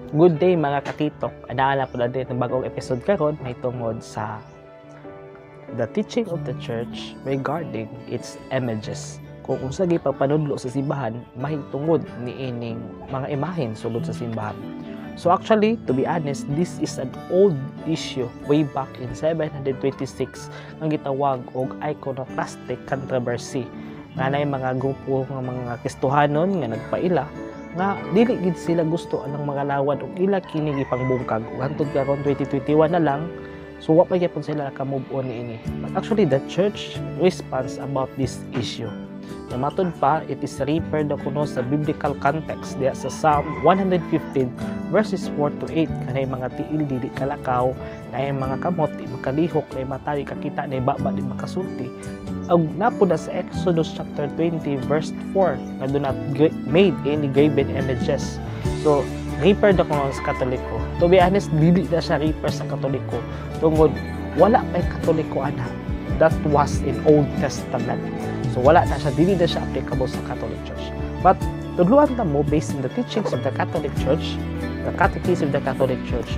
Good day, mga katitok. Anaa na pud ng bagong episode karon may tungod sa the teaching of the church regarding its images. Kung unsa gipapanudlo sa simbahan mahitungod niining mga imahen sulod sa simbahan. So actually, to be honest, this is an old issue way back in 726 nga gitawag og iconoclastic controversy. Nga naay mga grupo nga mga Kristohanon nga nagpaila nga dili gid sila gusto anang mga lawad ug ila kini gipangbungkag, ug hantod karon 2021 na lang, so wa pa gyapon sila naka-move on niini. But actually, the church response about this issue na matud pa, it is referred kuno sa biblical context diya sa Psalm 115 verses 4 to 8, kanay mga tiil dili kalakaw, naay mga kamot di makalihok, naay mata di kakita, naay baba di makasulti, ug napo na sa Exodus chapter 20 verse 4 nga "Do not made any graven images." So refer na kuno sa Katoliko. To be honest, dili na siya refer sa Katoliko tungod wala pay Katoliko ana. That was in Old Testament, so wala na siya, dili na siya applicable sa Catholic Church. But tudluan ta mo based on the teachings of the Catholic Church, the Catechism of the Catholic Church,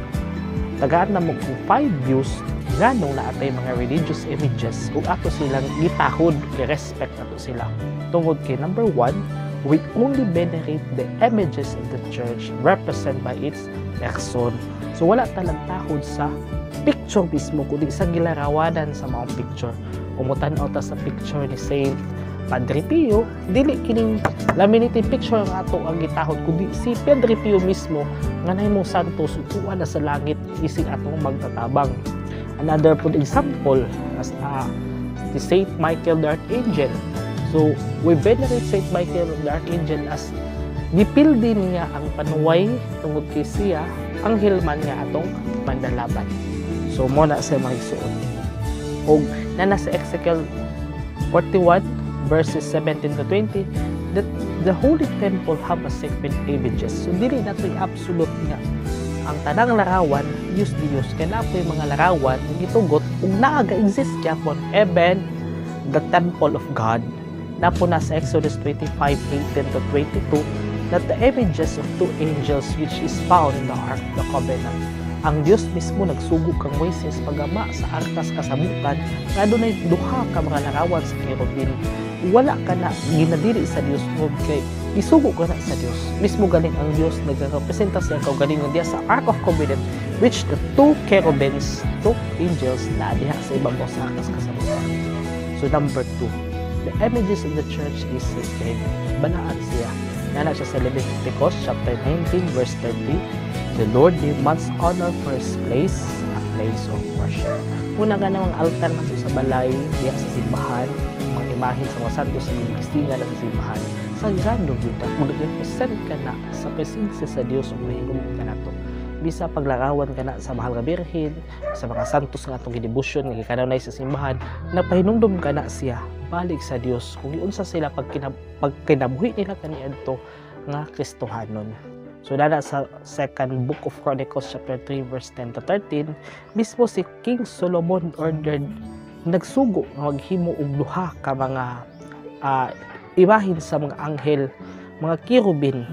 tagaan na mo kung five views nganong naatay mga religious images ug ato silang gitahod, gi-respect ato sila. Tungod kay number one, we only venerate the images of the church represent by its person. So wala talang tahod sa picture mismo kundi sa gilarawanan sa mga picture. Kung mutan-aw ta sa picture ni Saint Padre Pio, dili kining laminated picture ang ato ang gitahod kundi si Padre Pio mismo nga nahimong santos ug tuwa na sa langit isig atong magtatabang. Another pud example as the Saint Michael the Archangel. So we venerate Saint Michael the Archangel as gipildi niya ang panuway tungod kay siya anghel man nga atong manlalaban. So mo na sa mga igsuon. Og na nasa Ezekiel 41 verses 17 to 20 that the holy temple have a sacred images. So dili na to absolute nga ang tanang larawan Diyos Diyos, kay naa po'y mga larawan nga gitugot ug naa ga-exist gyapon even the temple of God. Napo na sa Exodus 25:18 to 22 that the images of two angels which is found in the Ark of the Covenant. Ang Dios mismo nagsugo kang Moises pagama sa arkas kasabutan nga adunay duha ka mga larawan sa kerubin. Wala ka na ginadiri sa Dios tungod kay isugo ka na sa Dios. Mismo galing ang Dios nagrepresenta sa iyang kaugalingon diya sa Ark of Covenant, which the two cherubims, two angels na diha sa ibabaw sa arkas kasabutan. So number two, the images of the church is sacred. Balaan siya. Nana siya sa Leviticus chapter 19 verse 30. "The Lord demands honor for His place, a place of worship." Una nga namang altar na sa balay, diha sa simbahan, mga imahen sa mga santos sa gigistingan na sa simbahan. Sagrado gyud na kung nag-represent ka na sa presensya sa Dios ug mahingumon ka nato. Bisa paglarawan ka na sa Mahal nga Birhen, sa mga santos nga atong gidebosyon nga gikanunay sa simbahan, napahinumdum ka na siya balik sa Dios kung giunsa sila pagkinabuhi nila kaniadto nga Kristohanon. So dana sa Second Book of Chronicles chapter 3 verse 10 to 13, mismo si King Solomon ordered, nagsugo nga maghimo og duha ka mga imahin sa mga anghel, mga kerubin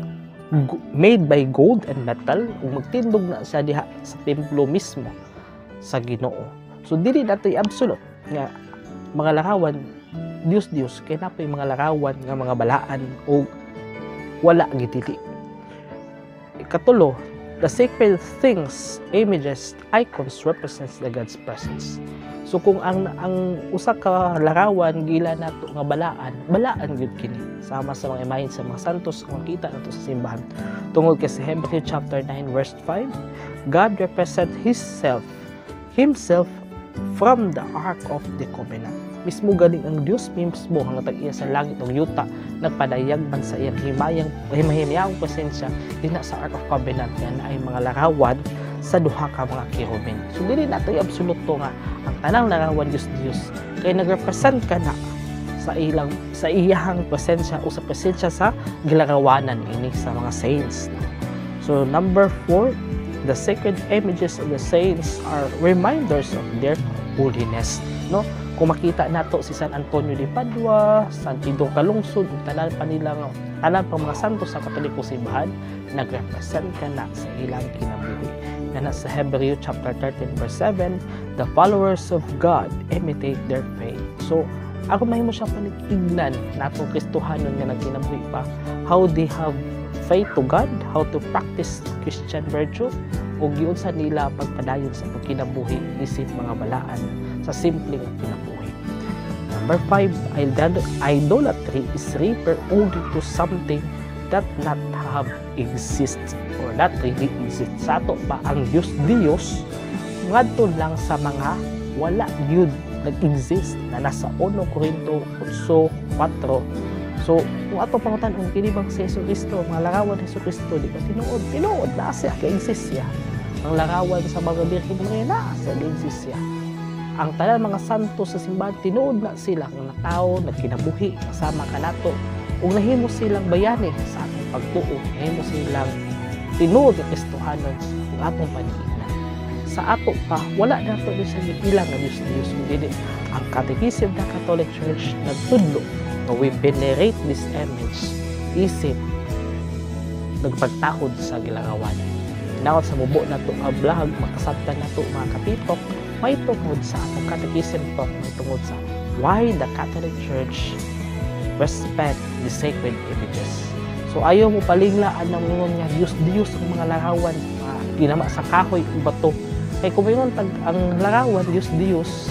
made by gold and metal, ug magtindog na siya diha sa templo mismo sa Ginoo. So dili nato absolute nga mga larawan Dios Dios, kay naa poy mga larawan nga mga balaan o wala gidili. Ikatulo, the sacred things, images, icons represents the God's presence. So kung ang usa ka larawan gila nato nga balaan, balaan gyud kini. Sama sa mga imahen sa mga santos nga makita nato sa simbahan. Tungod kay sa Hebrew chapter 9 verse 5, God represent himself from the Ark of the Covenant. Mismo galing ang Dios mismo ang tag-iya sa langit ug yuta nagpadayag man sa iyang himayang himahimayang presensya dinha sa Ark of Covenant nga naay mga larawan sa duha ka mga kerubin. So dili nato absoluto nga ang tanang larawan Dios Dios, kay nagrepresent ka na sa iyahang presensya o sa presensya sa gilarawanan ini sa mga saints. So number four, the sacred images of the saints are reminders of their holiness. No? Kung makita nato si San Antonio de Padua, San Pedro Calungsod, ug tanan pa nila nga tanan pa mga santo sa Katoliko simbahan, nagrepresent kana sa ilang kinabuhi. Na sa Hebreo chapter 13 verse 7, "The followers of God imitate their faith." So, ako mahimo siya panig-ignan natong Kristohanon nga nagkinabuhi pa, how they have faith to God, how to practice Christian virtue, ug giunsa nila pagpadayon sa pagkinabuhi isip mga balaan sa simpleng kinabuhi. Number five, idolatry is refer only to something that not have exist or not really exist. Sa ato pa, ang Diyos Diyos ngadto lang sa mga wala gyud nag-exist na nasa 1 Corinto 8:4. So, kung ato pangutan-on kini bang si Jesu Kristo, mga larawan ni Jesu Kristo, di ba tinuod? Tinuod na siya, exist siya. Ang larawan sa mga Birhen Maria na siya, exist siya. Ang tanan mga santo sa simbahan, tinuod na sila nga natawo, nagkinabuhi kasama kanato ug nahimo silang bayani sa atong pagtuo, nahimo silang tinuod nga Kristohanon ug atong paniignan. Sa ato pa, wala nato ni sa giilang nga Diyos Diyos, kung dili ang Catechism ng Catholic Church nagtudlo nga we venerate this image isip nagpagtahod sa gilarawan. Hinaot sa mubo nato nga vlog, makasabtan nato, mga katitok, may tungod sa atong catechism talk, may tungod sa why the Catholic Church respect the sacred images. So ayaw mo palinglaan ng ingon nga Diyos Diyos ang mga larawan ginama sa kahoy ug bato. Kay kung ingon tag ang larawan Diyos Diyos,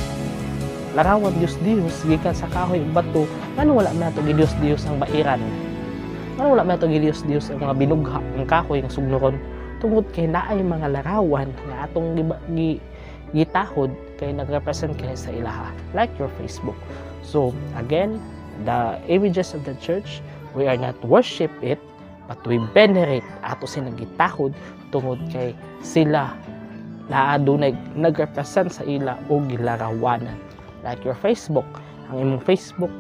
larawan Diyos Diyos gikan sa kahoy ug bato, ngano wala man nato gi-Diyos Diyos ang bairan? Ngano wala man nato gi-Diyos Diyos ang mga binugha, ang kahoy nga sugnuron? Tungod kay naay mga larawan nga atong gitahod kay nagrepresent kay sa ilaha, like your Facebook. So again, the images of the church, we are not worship it but we venerate. Ato sila gitahod tungod kay sila naa dunay nagrepresent sa ila o gilarawanan, like your Facebook. Ang imong Facebook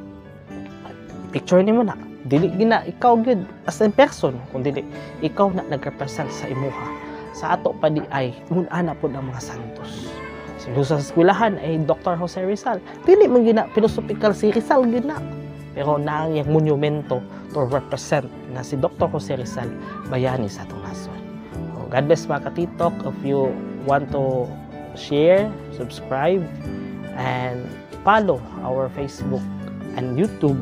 picture nimo na dili gina ikaw gyud as in person, kung dili ikaw na nagrepresent sa imuha. Sa ato pa di ay ana pod ang mga santos. Siguro sa eskwelahan ay Dr. Jose Rizal, dili man gina philosophical si Rizal gina, pero naa ang monumento to represent na si Dr. Jose Rizal bayani sa atong nasod. So, God bless, mga katitok. If you want to share, subscribe and follow our Facebook and YouTube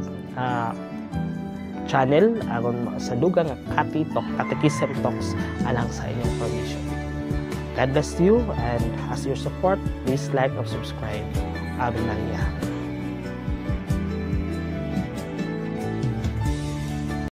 channel aron sa dugang nga Katitok Catechism Talks alang sa inyong permission. God bless you and as your support, please like and subscribe. Ave Maria.